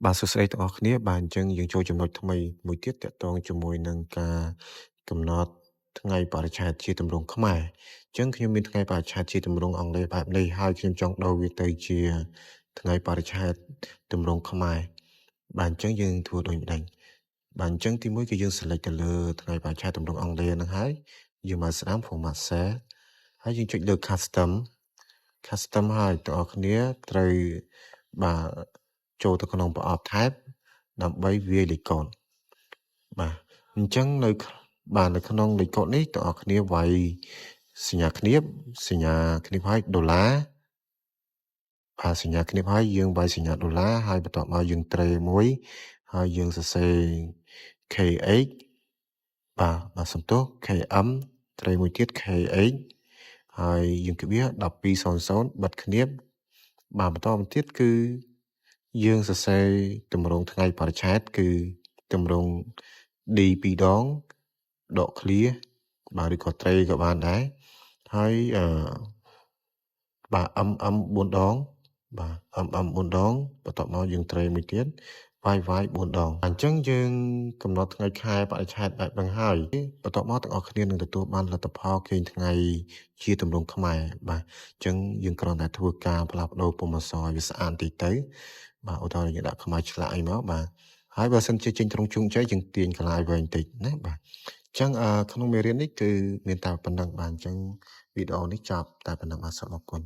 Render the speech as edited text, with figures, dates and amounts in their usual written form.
បាទសួស្តីទាំងអស់គ្នាបាទអញ្ចឹងយើងចូលចំណុចថ្មីមួយទៀតទាក់ទងជាមួយនឹងការកំណត់ថ្ងៃបរិច្ឆេទជាទម្រង់ខ្មែរអញ្ចឹងខ្ញុំមានថ្ងៃបរិច្ឆេទជាទម្រង់អង់គ្លេសបែបនេះហើយខ្ញុំចង់ដូរវាទៅជាថ្ងៃបរិច្ឆេទទម្រង់ខ្មែរបាទអញ្ចឹងយើងធ្វើដូចម្ដេចបាទអញ្ចឹងទីមួយគឺយើង select ទៅលើថ្ងៃបរិច្ឆេទទម្រង់អង់គ្លេសហ្នឹងហើយយើងមកស្ដាំ format cell ហើយយើងចុចលើ custom custom ហើយទាំងអស់គ្នាត្រូវបាទចូលទៅក្នុងប្រអប់ type ដើម្បីវាយលេខកូដបាទអញ្ចឹងនៅបាទនៅក្នុងលេខកូដនេះទាំងអស់គ្នាវាយសញ្ញាឃ្នាបសញ្ញាឃ្នាបហើយដុល្លារបាទសញ្ញាឃ្នាបហើយយើងវាយសញ្ញាដុល្លារហើយបន្ទាប់មកយើងត្រេមួយហើយយើងសរសេរ KH បាទបាទសំទោស KM ត្រេមួយទៀត KH ហើយយើងក្បៀស1200បិទឃ្នាបបាទបន្តមកទៀតគឺយើងសរសេរទម្រង់ថ្ងៃបរិច្ឆេទគឺទម្រង់ D 2ដងដកឃ្លាបាទឬក៏ត្រេក៏បានដែរហើយអឺបាទ MM 4ដងបាទ MM 4ដងបន្ទាប់មកយើងត្រេមួយទៀត YY 4ដងអញ្ចឹងយើងកំណត់ថ្ងៃខែបរិច្ឆេទបែបហ្នឹងហើយបន្ទាប់មកទាំងអស់គ្នានឹងទទួលបានលទ្ធផលគេងថ្ងៃជាទម្រង់ខ្មែរបាទអញ្ចឹងយើងគ្រាន់តែធ្វើការផ្លាស់ប្ដូរពុម្ពអក្សរឲ្យវាស្អាតតិចទៅបាទឧទាហរណ៍យើងដាក់ខ្មែរឆ្លាក់អីមកបាទហើយបើសិនជាចេញត្រង់ជោគជ័យយើងទាញកន្លាយវែងតិចណាបាទអញ្ចឹងក្នុងមេរៀននេះគឺមានតែប៉ុណ្ណឹងបាទអញ្ចឹងវីដេអូនេះចប់តែប៉ុណ្ណឹងបាទសូមអរគុណ។